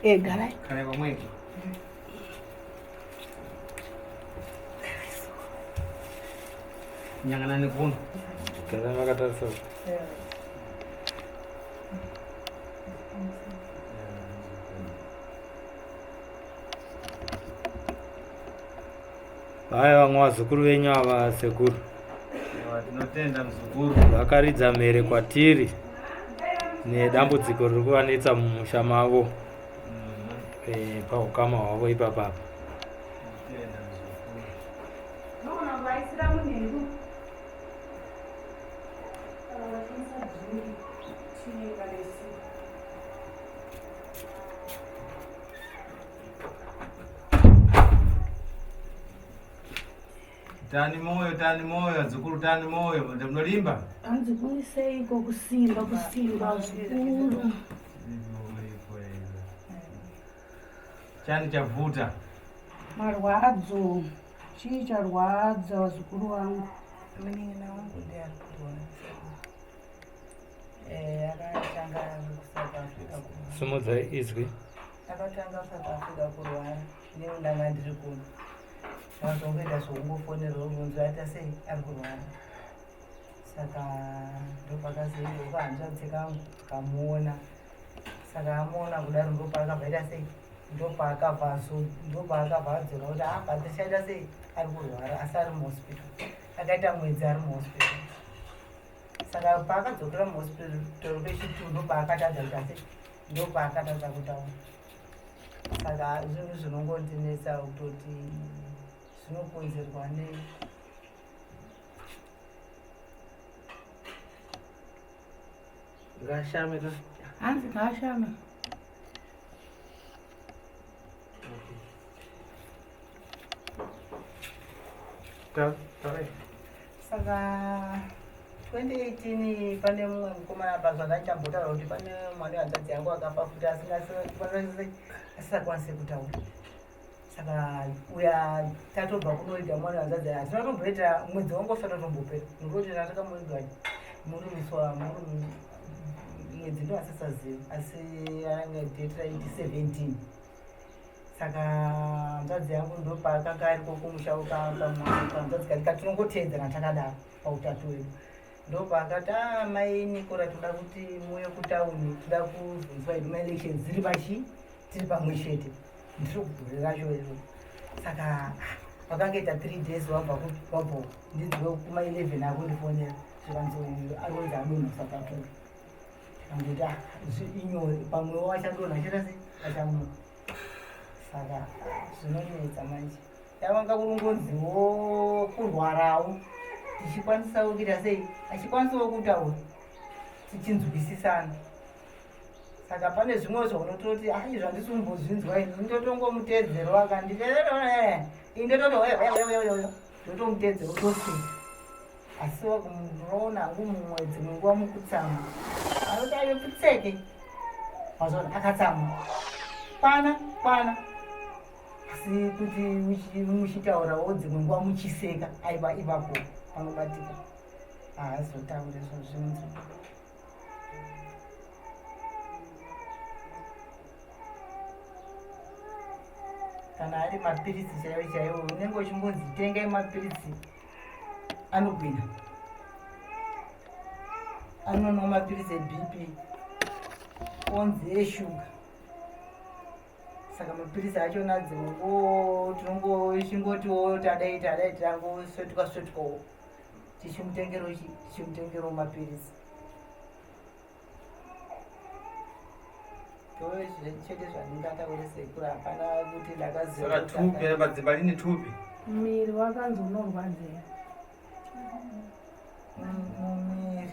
E garai. Garai pamwepo. Nyanganani kuno. Garai makatarisa. Vaya vamwe vazukuru venyu ava sekuru. Tinotenda muzukuru. Vakaridza mhere kwatiri nedambudziko riri kuvanetsa mumusha mavo eh, paukama hwavo ipapapa. Tinotenda muzukuru. Tani moyo, tani moyo, adzukuru tani moyo, munolimba? Hanzi kuiseiko kusimba kusimba zvikuru. Chani chavuta. Marwadzo chii charwadza vazukuru vangu? Munin'ina wangu ndiye ari kurwara. Eh, akatanga kuSouth Africa kurwara. Sumudzai izwi. Akatanga kuSouth Africa kurwara neni ndanga ndiri kuno. Zvazongoita zvokungofonerwa kunzi aita sei ari kurwara. Saka ndopakazoenda kuhanzvadzi kangu kamuona. Saka amuona kudaro ndopaakabva aita sei ndopaakabva ndopaakabva adzoka kuti apa tichaita sei ari kurwara asi ari muhospital. Akaita mwedzi ari muhospital. Saka paakadzokera muhospital kechitu ndopaakatadza kuita sei ndopaakatadza kutaura. Saka zvinhu zvinongondinetsa kutoti zvinokonzerwa nei. Ngashame ka. Hanzi ngashame. Ta, tarai. Saka 2018 pane mumwe mukomana apa zvandachambotaura kuti pane mwana wehanzvadzi yangu akafa futi asingakwanise kutaura. Saka uya tatobva kunoiga mwana wehanzvadzi yangu hatina kutomboita mwedzi wangu usati watombopera nekuti tatakamuiga murumiswa mwedzi ndo asisazivi asi anga date raiti 17. Saka hanzvadzi yangu ndopaakanga ariko kumusha kahanzvadzi kati katinongoteedzana takadaro pautatu hwedu. Ndopaakati ah mai Nikora toda kuti muuye kutauni toda kuzonzwa hedu maelections tiri pachi tiri pamwe chete ndiro gore racho iro. Saka vakangoita 3 days wabva kupi wabva uko ndinzwe kuma 11 akundifonera zvikanzi uyu ari kunzi adonha South Africa. Ndikangoti ah inyore pamwewo achadonha achaita sei achamuka. Saka zvinonetsa manje yavanga kurungonziwo kurwarawo tichikwanisawo kuita sei achikwanisawo kutaura tichinzwisisana. Saka pane zvimwe zvaunototi ah izvi handisi kumbozvinzwa ini ndotongomuteedzero akanditi ini ndototi ndotomuteedzero toseka. Asi unoona hangu mumwe dzimwe nguva mukutsamwa anoti aive putseke mazona akatsamwa kwana kwana asi kuti muchitaurawo dzimwe nguva muchiseka aiva ipapo panobatika haazotaure zvazvinzi. Kana ari mapiritsi chaiwo chaiwo unenge uchingonzi tengai mapiritsi anogwina anonwa mapiritsi eBP onzi eshuga. Saka mapiritsi achona dzimwe nguva tinongochingotiwo tadai tadai tangosvetuka svetukawo tichimutengero tichimutengero mapiritsi. Chete zvandingataure sekuru hapana kuti ndakaziva. Saka tupi padzimba rini tupi? Muviri wakanzi unorwadzira. Muviri.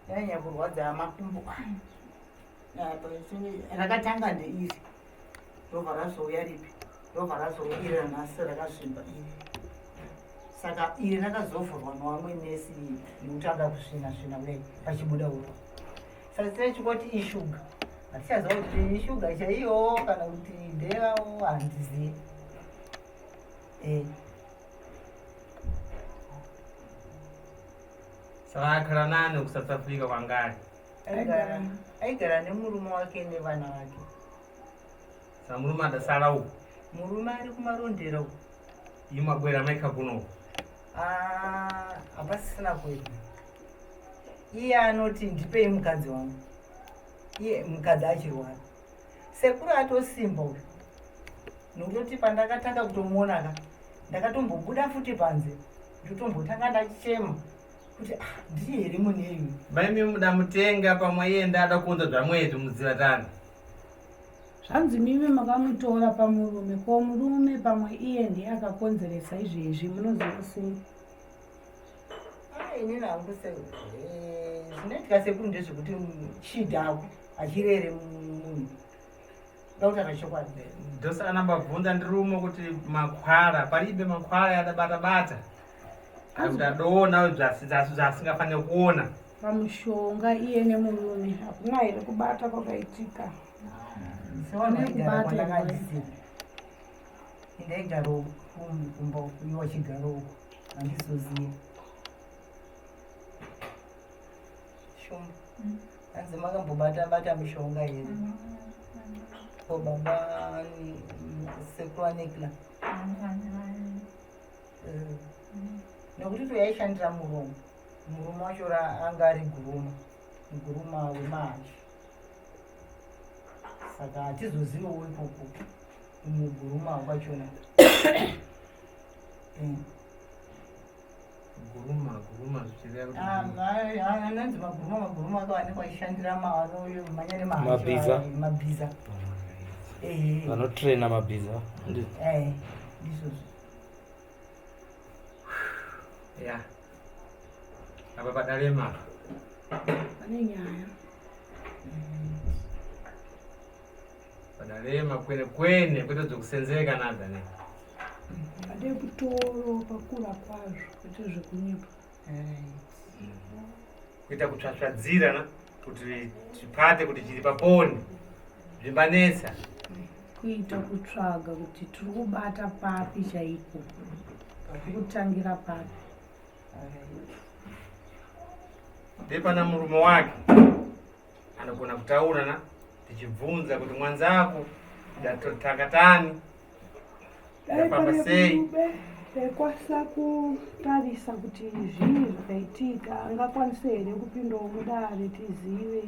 Yanyanya kurwadza makumbo. Rakatanga ndeiri. Robva razouya ripi? Robva razouya iri ranhasi rakazvimba iri. Saka iri rakazovhurwa nevamwe nesi nekuti ada kusvina svina kudai pachibuda urwa. Saka tinechingoti ishuga. Hatichaziva kuti ishuga chaiyo kana kuti ndeyawo handizivi. Eh. Saka akhala nani kuSouth Africa kwangari? Aigara nemurume wake nevana vake. Saka murume adasala uku? Murume ari kumarondera uku. Imwe abwera maikha kunoku? Ah, hapasisina kuenda. Iye anoti ndipei mukadzi wangu, iye mukadzi achirwara. Sekuru atosimba uyu, nokutoti pandakatanga kutomuona ka, ndakatombobuda futi panze, ndotombotanga ndachichema kuti ah, ndiye here muneyu? Maimi mudamutenga pamwe iye ndada kuunza zvamwedzi mudziva tani. Zvanzi mimi makamutora pamurume, ko murume pamwe iye ndiye akakonzeresa izvezvi, munoziva sei? Ah, inini hangu zvinoitika sekuru ndezvekuti chidhakwa hachirere munhu, dautaura chokwadi. Ndosaka nambabvunza ndirumo kuti makwara paribe, makwara yadabata bata kuti adoona zvasingafaniri kuona. Pamushonga iye nemurume hakuna here kubata kwakaitika? Sevanhu vaigara Nekubata. Kwandakadzidza ndaigara kumba uku, iwo achigara uku, handizoziva. Shumba, hanzi makambobata bata mishonga here? Ko baba sekuru anekla, nekuti toyaishandira murume, murume wacho anga ari guruma, guruma wemahachi, saka hatizozivewo ikoko muguruma kwachona. Guruma guruma zvichireva kuti? Anonzi maguruma, maguruma akawanikwa achishandira vanomhanya nemahachi. Mabhiza. Mabhiza, ehe. Vanotraina mabhiza. Eh, ndizvozvo. Ya, apa padalema. Pane nyaya. Padalema kwene kwene, kwete dzokusenzeka nada ne. Pane kutoro pakura kwazvo, kwete zvekunyepa. Kuita kutsvatsvadzira na kuti chipate kuti chiri paponi zvimbanetsa. Kuita kutsvaga kuti tiri kubata papi chaipo, tiri kutangira papi. Ndepana murume wake anogona kutaura na tichibvunza kuti mwanzako takatani. Dai Yafamba pane sei? murume aikwanisa kutarisa kuti zvii zvakaitika, angakwanise here kupindawo mudare tizive?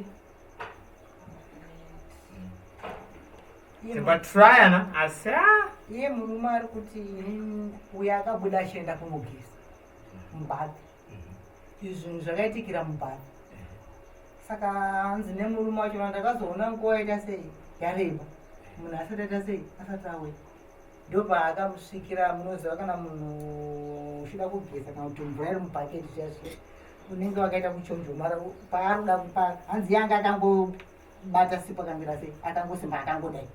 Timbatrayana asi a Iye murume ari kuti inini uyo akabuda achienda kunogeza mubath, izvi zvinhu zvakaitikira mubath. Saka hanzi nemurume wacho, ndakazoona nguva yaita sei yareba, munhu asati aita sei, asati auya, ndopaakamusvikira. Munoziva kana munhu uchida kugeza kana kuti mvura iri mubhaketi zviya zviya, unenge wakaita kuchonjomara paari kuda kupa. Hanzi yanga akangobata sipo, akamira sei, akangosimba, akangodai,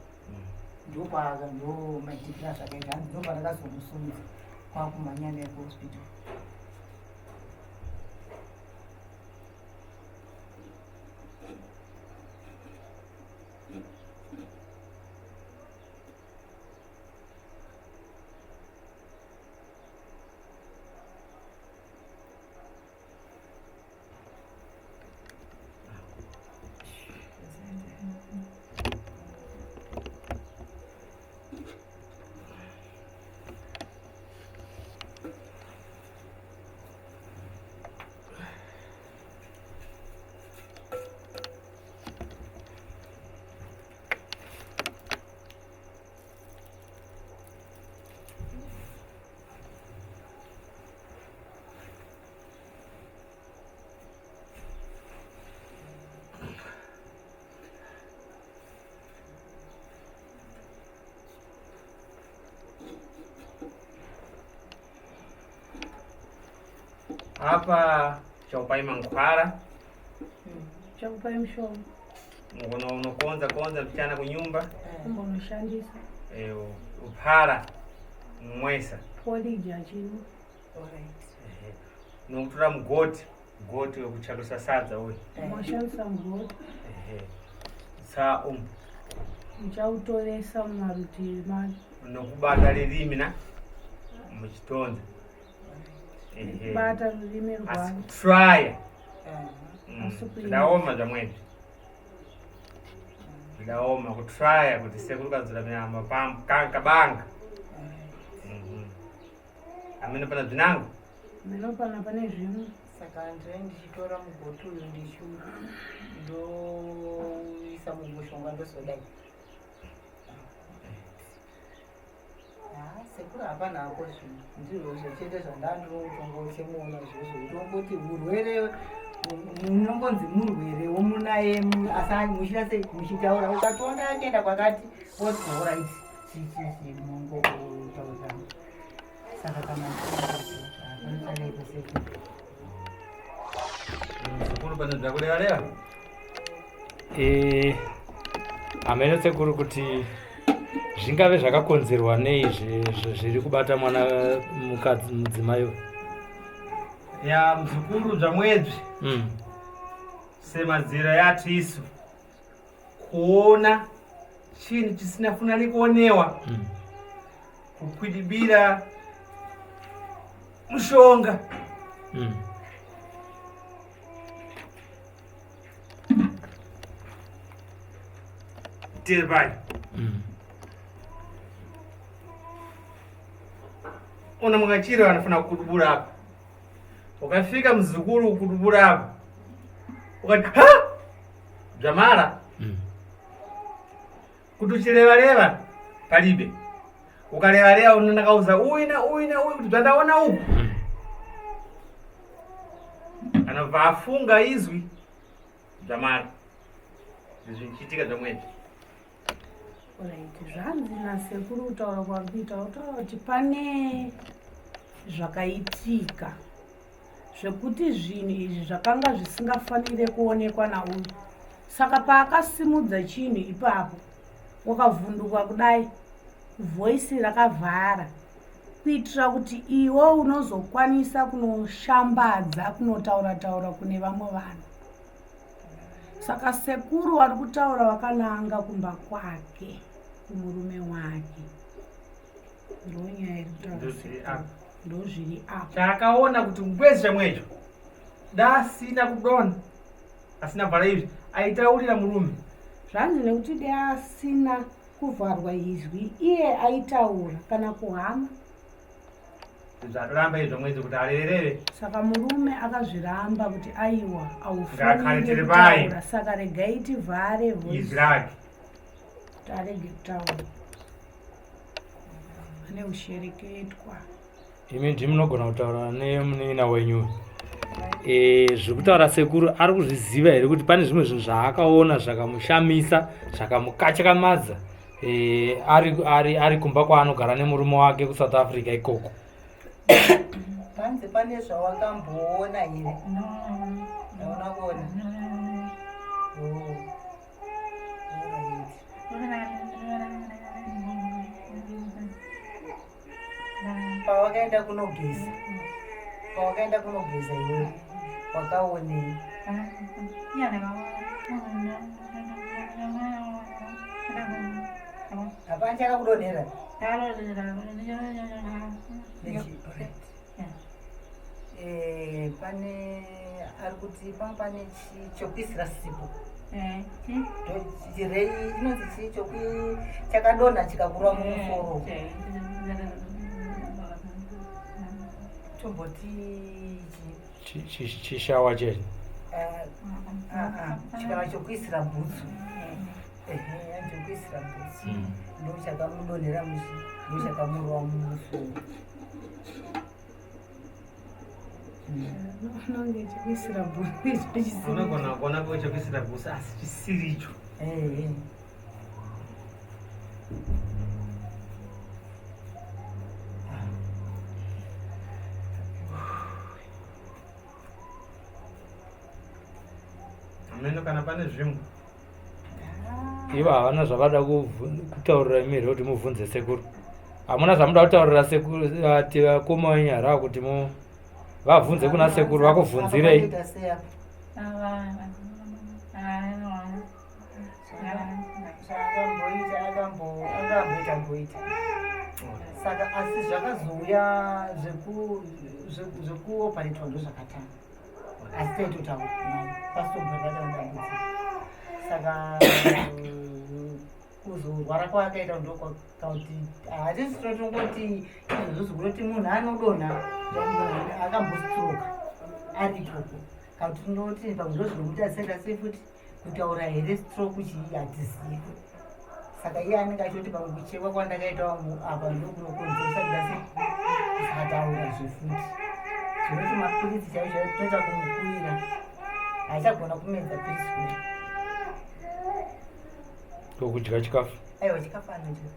ndopa ndo maitikira zvakaita. Hanzi ndopandakazomusumudza kwakumhanya naye kuhospital. Apa chaupai mankhwala. Chakupai mushonga. Mukono unokonza konza mchana kunyumba. Kumbonoshandisa. Uphala mwesa. Poriji achino. Ehe. Nokutora mugoti, mugoti wekuchalusa sadza uyu. Moshandisa mugoti. Ehe. Sa Muchautoresa mumarutivi macho. Nokubata ririmi na muchitonza. Ehe. Bata rurimi Asi rwavo. kutraya. Asi kuini- Zvidaoma zvamwezvi, zvidaoma kutraya kuti sekuru kadzura myama kabanga. Amene pana zvinango. Meno pana pane zvimwe. Saka ndinenge ndichitora mugoti uyu, ndichi ndoisa mumushonga, ndozodai. Ha, sekuru, hapana hako zvinhu, ndizvo chete zvandandinotongochemuona izvozvo, kutongoti urwere munongonzi murwere womunaye, asi muchita sei muchitaura, ukatoona achienda kwakati oti alright, chichichi munongotaurirana. Saka kana hapana sekuru. Muzukuru, pane zvakureva-reva? Hamene sekuru kuti zvingave zvakakonzerwa nei zviri kubata mwana mukadzi mudzimai uyu? Ya, muzukuru, zvamwezvi semadzira yati isu kuona chinhu chisina funani kuonewa, kukwidibira mushonga. Tiri pai. Una mukachiro anofana kukudubura apa, ukafika muzukuru kukudubura apa, ukati ha zvamara kuti uchirevareva palibe, ukarevareva unondakauza uyu na uyu na uyu kuti zvandaona uku. Anobva afunga izwi zvamara zvichiitika zvamwezvi. Right, zvanzi nasekuru kutaura kwari kuita, utaura kuti pane zvakaitika zvekuti zvinhu izvi zvakanga zvisingafanire kuonekwa nauyu. Saka paakasimudza chinhu ipapo, wakavhunduka kudai, voice rakavhara kuitira kuti iwe unozokwanisa kunoshambadza, kunotaura taura kune vamwe vanhu. Saka sekuru vari kutaura vakananga kumba kwake, kumurume wake. Ndonyaya iri kutaura. Ndozviri Sekuru. apa. Ndozviri apa. Chaakaona kuti ngwezi chamwecho dasina kudonha, asina vhara izvi, aitaurira murume. Zvanzi nekuti de asina kuvharwa izwi, iye aitaura kana kuhama. Zvatoramba izvo mwedzi kuti arevereve. Saka murume akazviramba kuti aiwa, Ngakhale aufanire tiri pai. kutaura, saka regai tivhare voice izwi rake kuti arege kutaura, ane ushereketwa. Imi ndimi munogona kutaura nemunin'ina wenyu. Zviri kutaura sekuru ari kuzviziva here kuti pane zvimwe zvinhu zvaakaona zvakamushamisa, zvakamukatyamadza ari kumba kwaanogara nemurume wake kuSouth Africa ikoko? Panzi pane zvawakamboona here? Hauna kuona? Oh. Alright. Pawakaenda kunogeza, pawakaenda kunogeza iwewe wakaonei? Hapana chakakudonhera? Alright. Pane ari kuti panga pane chokuisira sipo, chirei inonzi chii, chakadonha chikakura mumusoro, tomboti chi? Chishower cheni. Ah, ah, chikana chokuisira bhutsu. Ehe, chokuisira bhutsu. Ndo chakamudonhera muchi, ndo chakamurova mumusoro. Unonge chikuisira bhutsu. Unogona kuona ko chekuisira bhusi asi chisiricho. Ehe. Ameno kana pane zvimwe. Ivo havana zvavada kutaurira imi here kuti mubvunze sekuru? Hamuna zvamuda kutaurira sekuru, ati vakoma wenyu here kuti mu vabvunze kuna sekuru vakubvunzirei? Apa sei apa? Zvakamboita, akamboita goita. Saka asi zvakazouya zvekuoparetwa ndo zvakatanga. Asi taitotaura naye pasitobva tatanga dambudziko. Saka kuzorwara kwaakaita ndokwakauti hatisi tinotongoti izvozvo zvikutoti munhu anodonha akambostroka ari ikoko, kana kuti tinoti pamwe ndo zvinomuita senda sei futi kutaura here, stroke chii, hatizivi. Saka iye anenge achitoti pamwe kuchekwa kwandakaita apa ndokunokonzeresa kuda sei kusataura zvefuti. Zvinoti mapiritsi chaivo chaivo toita kumukwira, haachagona kumedza piritsi kudai. Kokudya chikafu? Aiwa, chikafu anodya,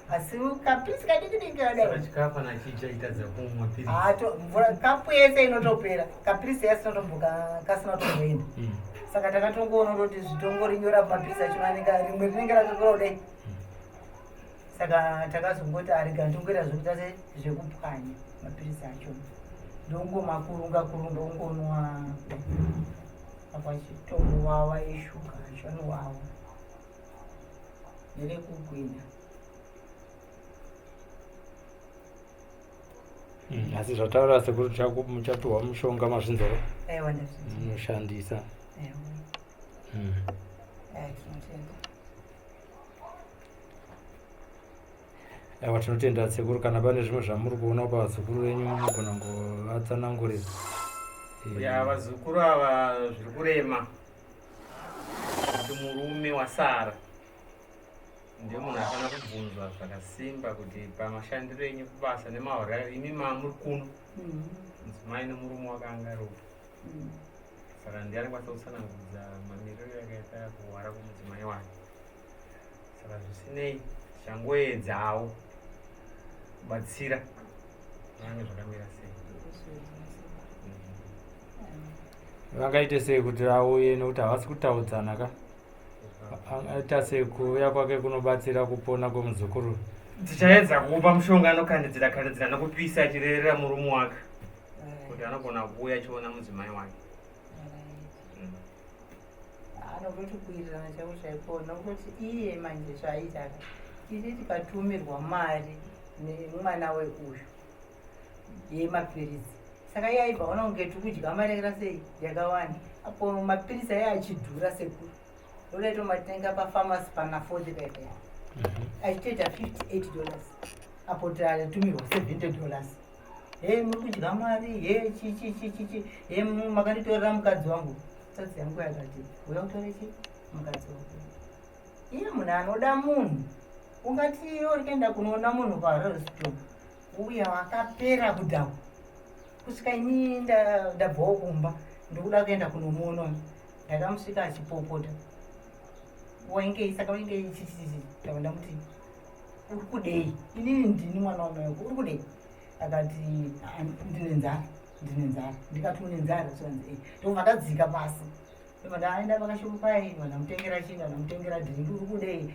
asi kapiritsi kadiki diki Saka kadai. Chikafu anachicha chitadza kumwa piritsi. Hato mvura kapu yese inotopera, kapiritsi yasina kasina kutomboenda. Saka takatongoona kuti zvitongori nyora mapiritsi acho anenge rimwe rinenge rakakura kudai. Saka takazongoti arega ndongoita zvekuita se zvekupwanya mapiritsi acho, ndongomakurunga kurunga, ungonwa kudai. Apa achitombowawa, eshuga acho anowawa nerekugwina. Asi zvataura sekuru, muchapiwa mushonga, mazvinzwa? Aiwa, ndazvinzwa. Munoshandisa. Aiwa. Ai, tinotenda. Aiwa, tinotenda sekuru. Kana pane zvimwe zvamuri kuona pavazukuru venyu, munogona kungovatsanangurira. Ya, vazukuru ava zviri kurema kuti murume wasara ndiye munhu afana kubvunzwa zvakasimba kuti pamashandiro enyu kubasa nemahorero imi mamuri kuno, mudzimai nemurume wakanga aripo. Saka ndiye anokwanisa kutsanangudza mamiriro yakaita kurwara kwomudzimai wake. Saka zvisinei, tichangoedzawo kubatsira vange zvakamira sei. Vangaite sei kuti auye, nekuti havasi kutaudzana ka? Angaita sei kuuya kwake kunobatsira kupona kwemuzukuru? Tichaedza kupa mushonga anokandidzira kandidzira nekupisa achirerera murume wake kuti anogona kuuya achiona mudzimai wake. Anototi kuwirirana chaiko chaiko, nokuti iye manje zvaaita ka, titi tikatumirwa mari nemwana weuyu yemapiritsi, saka iye aibva aona kunge tiri kudya mari yakaita sei yakawanda, apo mapiritsi aiye achidhura sekuru. Ndoda tomatenga pafamasi pana 40 paipa, achitoita $58, apo tatumirwa $70. He, muri kudya mari, he, chi chi chi chi chi, he, makanditorera mukadzi wangu. Tsadzi yangu yakati uya utore chi mukadzi wako. Iye munhu anoda munhu, ungati iwe uri kuenda kunoona munhu paHarare, uya wakapera kudhakwa kusvika ini ndabvawo kumba ndikuda kuenda kunomuona, ndakamusvika achipopota, waingei, saka waingei chichichichi. Ndabva ndamuti, "Uri kudei? Inini ndini mwana wamai wako, uri kudei?" Akati, "Ah, ndine nzara, ndine nzara." Ndikati, "Une nzara?" Zvanzi, "Eh." Ndobva ndadzika pasi, ndobva ndaenda pakashopu pai, vandamutengera chii, ndamutengera drink. "Uri kudei?"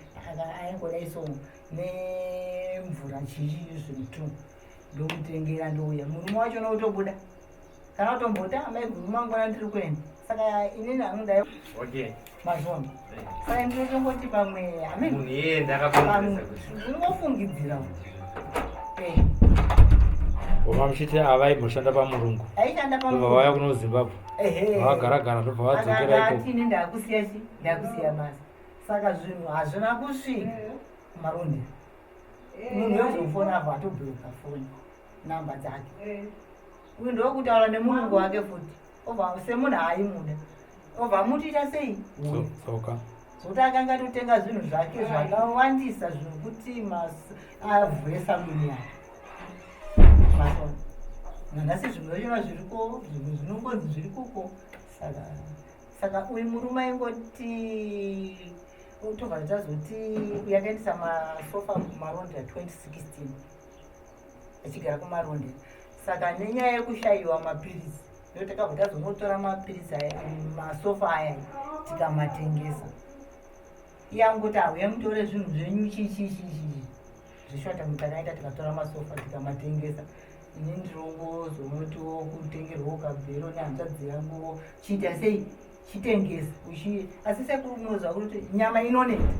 Aingodai so nemvura chii zvinhu, ndomutengera, ndouya. Murume wacho noutobuda kana kutomboti, "Amai guru, mangwana ndiri kuenda." Saka inini hangu ndai mazvona. Saka ndinotongoti pamwe amen. Munhu iyeye ndakakonzeresa kuti Ndinongofungidzira. Voma muchiti avaimboshanda pamurungu? Aishanda. Ndobva vauya kuno Zimbabwe? Ehe. Vakagaragara, ndobva vadzokera ikoko. Akati, "Ini ndakusiya chi ndakusiya basa." Saka zvinhu hazvina kusvika kumarondera. Munhu wezofona abva atobhuruka foni namba dzake. Uyu ndokutaura nemurungu wake futi, obva semunhu aimuda, obva amuti, "Ita sei?" Tsoka. Zokuti akanga atotenga zvinhu zvake zvakawandisa zvekuti avhure saluni yake. Masona nanhasi zvinhu zvachona zviriko, zvinhu zvinongonzi zviri kuko. Saka uyu murume aingoti, tobva tazoti yakaendesa masofa kuMarondera 2016, achigara kuMarondera. Saka nenyaya yekushayiwa mapiritsi, ndo takabva tazonotora mapiritsi aya, masofa aya, tikamatengesa. Iye angoti, "Auya mutore zvinhu zvenyu," chii chii chii chii zvishota. Takaita tikatora masofa tikamatengesa. Ini ndirongozonotiwo kutengerwawo kabhero nehanzvadzi yangu, chiita sei, chitengesa uchi. Asi sekuru, munoziva kuti nyama inoneta,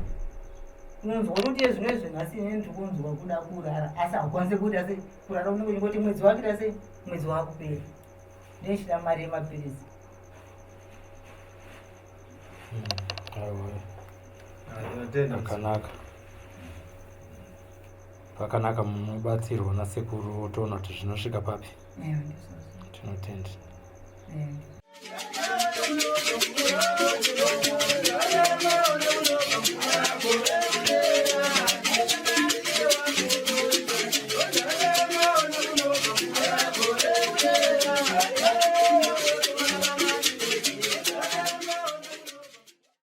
unonzwa kuti zvino izvi nhasi ini ndiri kunzwa kuda kurara, asi haukwanisi kuita sei kurara, unenge uchingoti mwedzi wakuita sei, mwedzi wakupera, ndechida mari yemapiritsi. Aiwa. Ah, tinotenda. Pakanaka, pakanaka, munobatsirwa nasekuru, otoona kuti zvinosvika papi. Eyo, ndizvozvo. Tinotenda. Eyo.